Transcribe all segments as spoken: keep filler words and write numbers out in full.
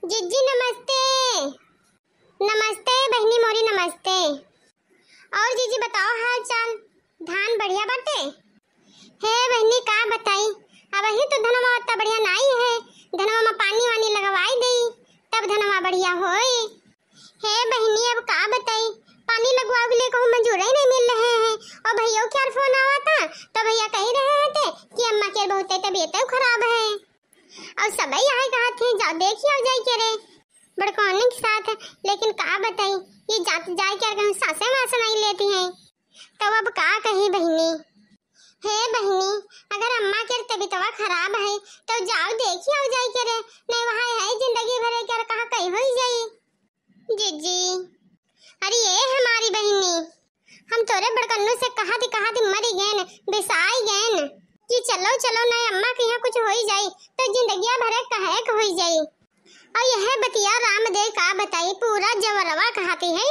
जिज्जी नमस्ते। नमस्ते बहिनी मोरी, नमस्ते। और जिज्जी बताओ हाल चाल, धान बढ़िया बाटे? हे बहिनी का बताई, अबहीं तो धनवा ओत्ता बढ़िया नाई है, धनवा मा पानी वानी लगवाई देई तब धनवा बढ़िया होई। हे बहिनी अब का बताई, पानी लगवावे के लिए कहूँ मजूरे नहीं मिल रहे हैं। और भैया के यार फोन आवा था तो भैया कही रहे थे कि अम्मा के बहुते तबीयत खराब है। और सबई यहाँ कहा थे जाओ देखी आओ जाई के रे बड़कौनी के साथ। लेकिन का बताई, ये जात जाए के कहूँ सांसे वासे नहीं लेती हैं। तो अब का कही बहिनी? हे बहिनी, अगर अम्मा के तबीयतवा खराब है तो जाओ देखी आओ जाई के रे, नहीं वहाँ है जिंदगी भर के कहाँ कहीं होई जाई। जिज्जी, अरे ये हमारी बहिनी, हम तोरे बड़कन्नू से कहा थी कहा थी मरी गएन, बिसाई गएन कि चलो चलो नहीं अम्मा के यहाँ कुछ होई जाई तो जिंदगिया भरे कहे के होई जाई। और यह बतिया राम दे का बताई, पूरा जवरवा कहाती है,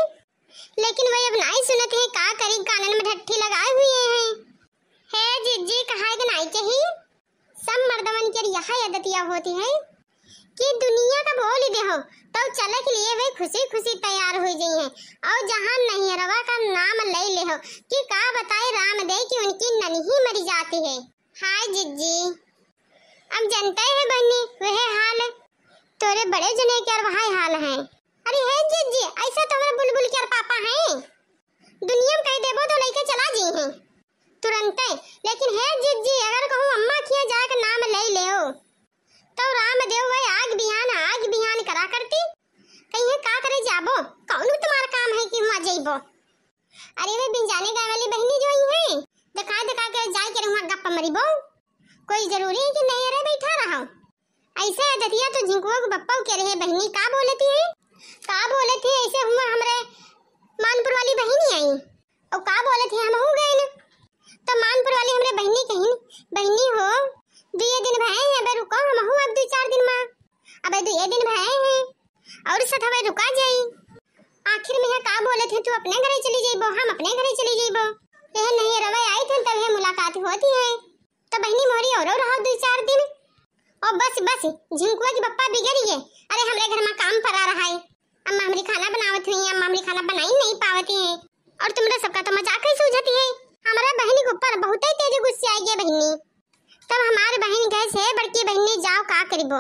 लेकिन वही अब नाई सुनत है, का करी, कानन में ढट्ठी लगाए हुए हैं। हे जिज्जी, कहा के नाई चाहिए, सब मर्दवन के यह आदतिया होती है कि दुनिया का बोल देहो तो चले के लिए वे खुशी खुशी तैयार हो गई हैं, और जहाँ नैहरवा का नाम ले लेहो कि का बताए राम दे कि उनकी ननही मरी जाती है। हाय जिज्जी, अब जनते है बहिनी वह हाल, तोरे बड़े जने के यार वह हाल है। अरे हे जिज्जी, ऐसा तो हमारे बुलबुल के यार पापा हैं, दुनिया में कह देबो तो लेके चला जी हैं तुरंते। लेकिन हे जिज्जी, अगर कहूँ अम्मा किया जाके नाम ले लेओ तो राम देव वह आग बिहान आग बिहान करा करती। कहीं का करे जाबो, कौन तुम्हारा काम है कि वहाँ जइबो? अरे वे बिन जाने गाय वाली बहिनी जो ही है, दिखा दिखा के जाए के वहाँ गप्पा मरीबो। कोई जरूरी है कि नहीं अरे बैठा रहो? ऐसे आदतिया तो झिंकुआ के बप्पा के रहे बहिनी, का बोलती है, का बोलती है ऐसे हुआ हमरे मानपुर वाली बहिनी आई और का बोलती है हम हो गए न। तो मानपुर वाली हमरे बहिनी कहिन, बहिनी हो, दुए दिन भए हैं, अबे रुको हम हो अब दो चार दिन में, अबे दुए दिन भए हैं और सत हवे रुका जाई। आखिर में यह का बोलत है, तू अपने घरे चली जइबो, हम अपने घरे चली जइबो। यह नहीं रवे आई थन तब यह मुलाकात होती है। तो बहिनी मोरी औरो रहो दो चार दिन। ओ बस बस, झिंकुआ की बप्पा बिगड़ी है। अरे हमरे घर में काम पड़ा रहा है, अम्मा हमरी खाना बनावत हुई, अम्मा हमरी खाना बनाई नहीं पावती है। और तुमरे सबका तो मजाक ही सूझती है। हमारे बहिनी के ऊपर बहुत ही तेज गुस्से आई गए बहिनी। तब हमार बहिन कहे से बड़की बहिनी जाओ का करिबो,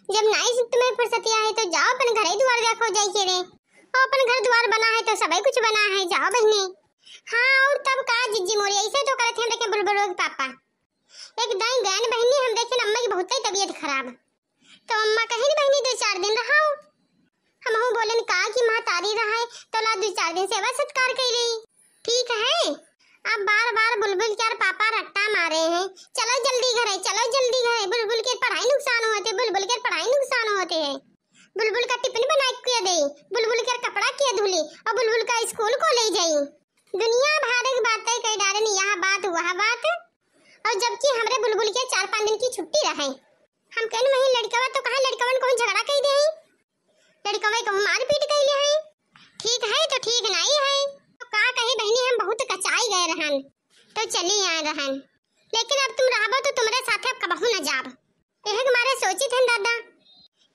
जब नाई से तुम्हें फुर्सतिया है तो जाओ अपन घरे दुआर देखो जाई के रे। और अपन घर दुआर बना है तो सबई कुछ बना है, जाओ बहिनी। हाँ और तब का जिज्जी मोरी ऐसे तो करत हैं देखे बुलबुलो के पापा। एक दाई गैन बहिनी हम देखे अम्मा की बहुत ही तबीयत खराब। तो अम्मा कहिन बहिनी दो चार दिन रहाओ। हमहू बोलेन का कि महतारी रहे तो ला दो चार दिन सेवा सत्कार कई रही। ठीक है, अब बार बार बुलबुल के यार पापा रट्टा मारे हैं, चलो जल्दी घरे, चलो जल्दी घरे, बुलबुल के पढ़ाई नुकसान होते, बुलबुल के पढ़ाई नुकसान होते हैं, बुलबुल का टिफिन बना के दे, बुलबुल के कपड़ा के धुली और बुलबुल का स्कूल को ले जाई। दुनिया भर की बातें कह डारेन, यह बात वह बात। और जबकि हमरे बुलबुल के चार पाँच दिन की छुट्टी रहे, हम कहन वही लड़कवा तो कहा लड़कवन को झगड़ा कह दे हैं, लड़कवे को मारपीट कइले हैं। ठीक है तो ठीक नहीं है, तो का कही बहिनी, हम बहुत कचाई गए रहन तो चली आए रहन, लेकिन अब तुम रहबो तो तुम्हरे साथे अब कबहू न जाब। यह के मारे सोचित हन दादा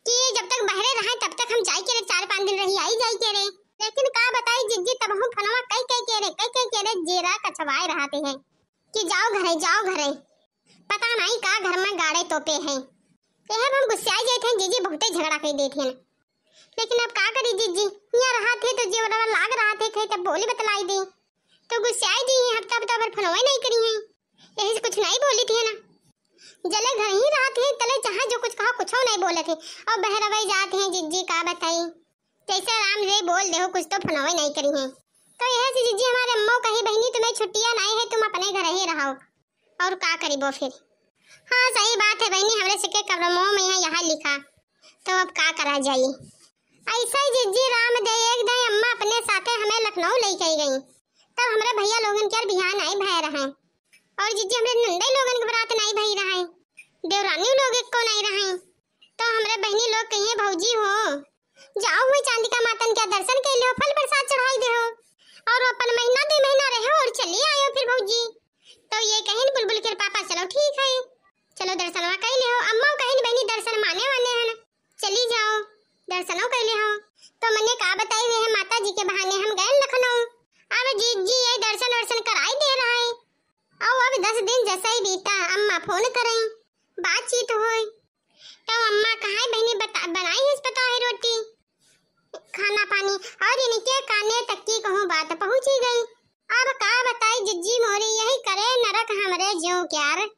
कि जब तक बहरे रहे तब तक हम जाई के रे, चार पाँच दिन रही आई जाई के रे, लेकिन का बताई जिज्जी तबहू फनवा कई कई के रे, कई कई के रे जेरा कछवाए रहते हैं कि जाओ घरे, जाओ घरे। पता नहीं का घर में गाड़े तोपे हैं। यह हम गुस्साई जाते हैं, जीजी बहुते झगड़ा कर देते हैं। लेकिन अब का करी जीजी, यहाँ रहा थे तो जीव रवा लाग रहा थे, कहे तब बोली बतलाई दी। तो गुस्साई जी हैं, हफ्ता हफ्ता भर फोनवा नहीं करी हैं, यही से कुछ नहीं बोली थी ना। जले घर ही रहा थे, तले चाहे जो कुछ कहो, कुछ नहीं बोले थे। और बहरवाई जाते हैं जीजी, का बताई, जैसे राम रे बोल दे हो, कुछ तो फोनवा नहीं करी हैं। तो यह से जीजी हमारे अम्मा कही, बहिनी तुम्हें छुट्टियाँ नहीं है, तुम अपने घर ही रहो। और का करिबो फिर? हाँ, सही बात है बहिनी, हमरे सिक्के कलमों में है यहाँ लिखा, तो अब का करा जाई? ऐसा ही जिज्जी राम दे एक दाई अम्मा अपने साथे हमें लखनऊ लेके आई गई, तब हमरे भैया लोगन के यार बिहान आई भय रहे, और जिज्जी हमरे नंदई लोगन के बरात नहीं भई रहे, देवरानी लोग एको नहीं रहे, तो हमरे बहिनी लोग कहिए भौजी हो, जाओ हुए चांदी का मातन के दर्शन के लियो, फल प्रसाद चढ़ाई दे हो, और अपन महीना दो महीना रहो और चली आयो फिर भौजी। तो ये कहिन बुलबुल के पापा, चलो ठीक है, चलो दर्शनवा कई लियो। अम्मा कहिन बहिनी दर्शन माने वाले हैं ना, चली जाओ। दर्शनो कइले हो। तो मने का बताई, वह माता जी के बहाने हम गए लखनऊ। अब जिज्जी ये दर्शन वर्शन कराई दे रहा है। और अब दस दिन जैसे ही बीता, अम्मा फोन करई, बातचीत होई। तो अम्मा कहा है बहनी, बता, बनाई है पता है रोटी, खाना पानी, और इनके काने तक की कहूँ बात पहुँची गई। अब का बताई जिज्जी मोरी, यही करे नरक हमरे ज्यों क्यार।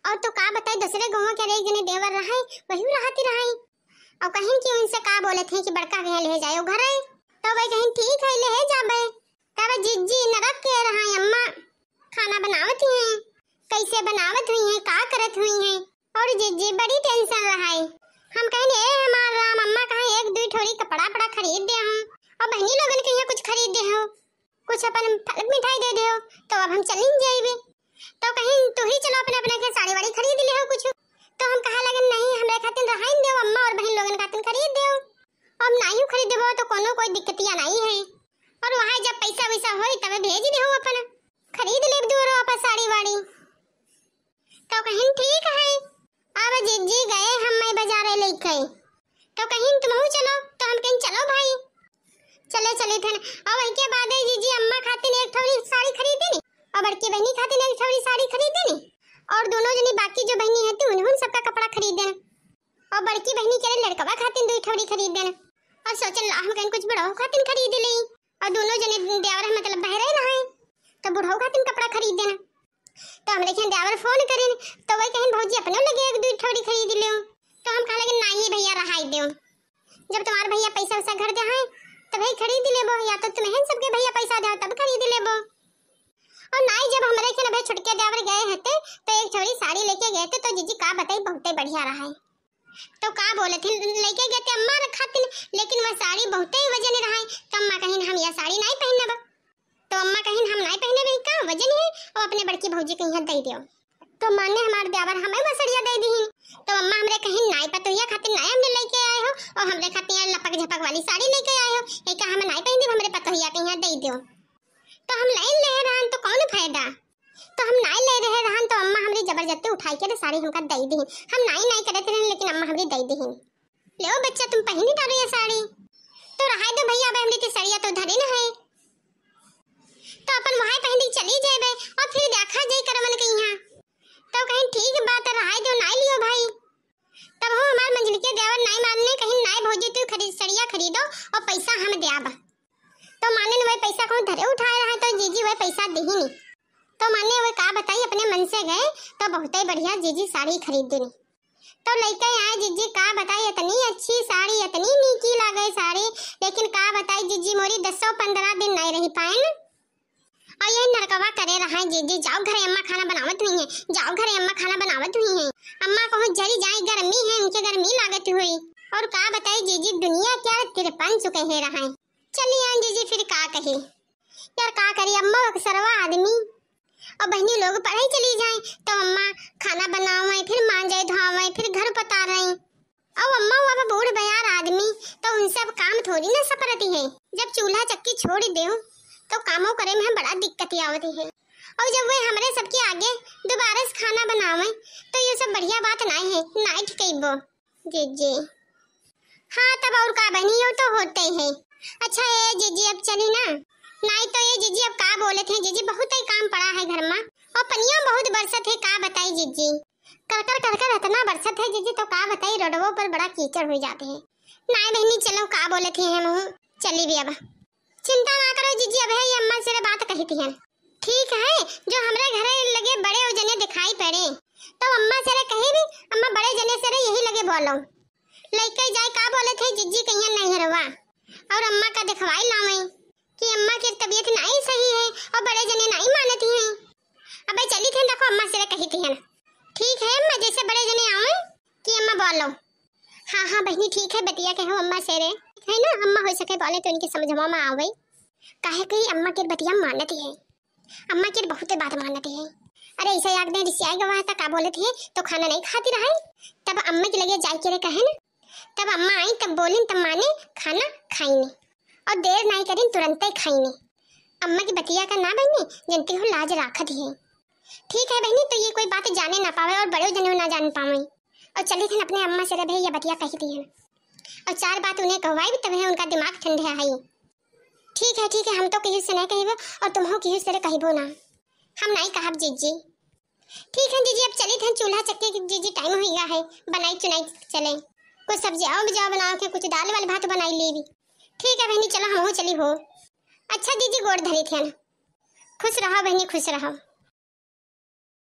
और तो का बताई, दूसरे गाँव के एक जने देवर रहे, वही रहती रहे। और कहिन कि उनसे का बोलत है कि बड़का के ले जाए घरे, तो वह कहिन ठीक है ले जाबे। तब जिज्जी नरक के रहा अम्मा, खाना बनावत हुई हैं, कैसे बनावत हुई हैं, का करत हुई हैं। और जिज्जी बड़ी टेंशन रहाई। हम कहिन ए हमार राम, अम्मा कहा एक दुई ठोरी कपड़ा पड़ा खरीद दे हूँ, और बहनी लोगन के यहाँ कुछ खरीद दे हो, कुछ अपन फलक मिठाई दे दे हो, तो अब हम चलिन जाइबे। तो कहिन तू ही चलो अपने अपने के साड़ी वाड़ी खरीद ले हो कुछ। तो हम कहा लगन नहीं, हमरे खातिर रहाइन देव अम्मा, और बहन लोगन खातिर खरीद देव। अब नाइयो खरीद देबो तो कोनो कोई दिक्कतिया नहीं है। और वहाँ जब पैसा वैसा होई तबे भेज दे हो अपन, खरीद लेब दुआरो अपन साड़ी वाड़ी। तो कहिन ठीक है। अब जिज्जी गए हम मैं बाजारे लेके, तो कहिन तुमहू चलो, तो हम कहिन चलो भाई, चले चली थन। और वही के बाद जिज्जी अम्मा खातिर एक ठौरी साड़ी खरीदे नी, और बड़की बहनी खातिर एक ठौरी साड़ी खरीदे नी, और दोनों जनी बाकी जो बहनी है उन्हें सबका कपड़ा खरीदे। और बड़की बहनी के लड़कवा खातिर दुई ठौरी खरीद देना। और सोचन ला हम कहिन कुछ बुढ़ऊ खातिर खरीद ले। और दोनों जने देवर मतलब बहरे रहे, तो बुढ़ऊ खातिर कपड़ा खरीद देना। तो हमरे के देवर फोन करिन, तो वही कहिन भौजी अपने लगे एक दुई ठौरी खरीद ले। तो हम कहा लगे नहीं भैया रहाई दे, जब तुम्हारे भैया पैसा वैसा घर दे हैं तो भाई खरीद लेबो, या तो तुम्हें सबके भैया पैसा दे तब खरीद लेबो। और नाई जब हमरे के भाई छुटके देवर गए हते तो एक ठौरी साड़ी लेके गए थे, तो जिज्जी का बताई बहुते बढ़िया रहा है। तो का बोलत ही, लेके गए थे अम्मा खातिर, लेकिन वह साड़ी बहुते ही वजन रहा है। तो अम्मा कहिन हम यह साड़ी नहीं पहनब। तो अम्मा कहिन हम नहीं पहनब, का वजन है, और अपने बड़की भौजी के यहाँ दे दियो। तो माने हमार देवर हमें वह सड़िया दे दी। तो अम्मा हमरे कहिन नाई पतोहिया खातिर नाई हमने लेके आए हो, और हमरे खातिर लपक झपक वाली साड़ी लेके आए हो, ये का हम नाई पहनब, हमरे पतोहिया के यहाँ दे दियो। तो हम लाइन ले रहन तो कौन फायदा, तो हम नाई ले रहे रहन तो अम्मा हमरी जबरदस्ती उठाई के साड़ी हमका दे दी। हम नाई नाई करत रहन लेकिन अम्मा हमरी दे दी। ले बच्चा तुम पहनी डालो ये साड़ी। तो रहाई दो भैया, अब हमरी तो सड़िया तो धरे न है, तो अपन वहाँ पहन के चली जाबे और फिर देखा जाई करमन के यहाँ। तो कहिन ठीक बात है, रहाई दो, नाई लियो भाई। तब हो हमार मंझली के देवर नाई मानने, कहिन नाई भौजी तू खरीद, सड़िया खरीदो और पैसा हम देब। तो माने न वही पैसा कौन धरे उठाए रहा, तो जीजी वही पैसा दिहिनी। तो माने वही का बताई, अपने मन से गए तो बहुत ही बढ़िया जीजी साड़ी खरीद देनी। तो लइके आए जीजी, का बताई, इतनी अच्छी साड़ी, इतनी नीकी लागे साड़ी, लेकिन का बताई जीजी मोरी दसो पंद्रह दिन नहीं रही पाए न। और ये नरकवा करे रहा है जीजी, जाओ घरे अम्मा खाना बनावत हुई है, जाओ घरे अम्मा खाना बनावत हुई है। अम्मा कहूँ जरी जाए, गर्मी है, उनके गर्मी लागत हुई। और का बताई जीजी, दुनिया क्या तिरपन चुके है रहा है। चली आन जीजी, फिर का कही यार, का करी अम्मा, अक्सरवा आदमी। और बहनी लोग पढ़े चली जाए तो अम्मा खाना बनावे, फिर मांजे धोवे, फिर घर पतारे। और अम्मा वो अब बूढ़ बयार आदमी, तो उनसे अब काम थोड़ी ना सपरती है। जब चूल्हा चक्की छोड़ दे तो कामों करे में बड़ा दिक्कत आवती है। और जब वे हमरे सबके आगे दोबारा से खाना बनावे तो ये सब बढ़िया बात नाई है, नाई ठिकैबो। जीजी। हाँ, तब और का बनी, यो तो होते ही है। अच्छा, ए जीजी, अब चली ना। नाई तो ए जीजी, अब का बोलत है जीजी, बहुत ही काम पड़ा है घर में। और पनिया बहुत बरसत है, का बताई जीजी। करकर करकर इतना बरसत है जीजी, तो का बताई, रोडवो पर बड़ा कीचड़ हो जाते हैं। नाई बहनी, चलो, का बोलत है हम, चली भी अब। चिंता ना करो जीजी, अब है ये अम्मा से बात कही थी है। ठीक है, जो हमरे घरे लगे बड़े जने दिखाई पड़े, तो अम्मा से कही भी, अम्मा बड़े जने से यही लगे बोलो। लइके जाए का बोलत है जीजी कहिया नहीं हरवा, और अम्मा का दिखवाई लावे कि अम्मा की तबीयत नहीं सही है और बड़े जने नहीं मानती हैं। अबे चली थे, देखो अम्मा से कही थी है ना। ठीक है अम्मा, जैसे बड़े जने आवे कि अम्मा बोलो। हाँ, हाँ बहनी, ठीक है, बतिया कहो अम्मा से रे। है ना, अम्मा हो सके बोले तो इनके समझवा में आवे। काहे कि अम्मा के बतिया मानती है, अम्मा के बहुते बात मानती है। अरे ऐसा याद नहीं रिसियाई गवा है, तो का बोलती है, तो खाना नहीं खाती रहा है। तब अम्मा के लगे जाए के रे कहे ना, तब अम्मा आई, तब बोलिन, तब माने खाना खाई नहीं, और देर नहीं करिन, तुरंते खाई नहीं। अम्मा की बतिया का ना बहनी, जनती हो लाज राखत ही है। ठीक है बहनी, तो ये कोई बात जाने ना पावे और बड़े जने ना जान पावे। और चली थी अपने अम्मा से रे भैया बतिया कही थी है। और चार बात उन्हें कहवाई भी, तब है उनका दिमाग ठंडे है। ठीक है, ठीक है, हम तो केहू से नहीं कहिबो और तुमहू केहू से कहबो ना। हम नहीं कहब जीजी। ठीक है जीजी, अब चलित हैं चूल्हा चक्के की जीजी, टाइम हो गया है, बनाई चुनाई चले। कुछ सब्जी आओ बिजाओ बनाओ के, कुछ दाल वाल भात बनाई लेबी। ठीक है बहनी, चलो हमहू चली हो। अच्छा जीजी, गोड़ धरित हैं। खुश रहो बहनी, खुश रहो।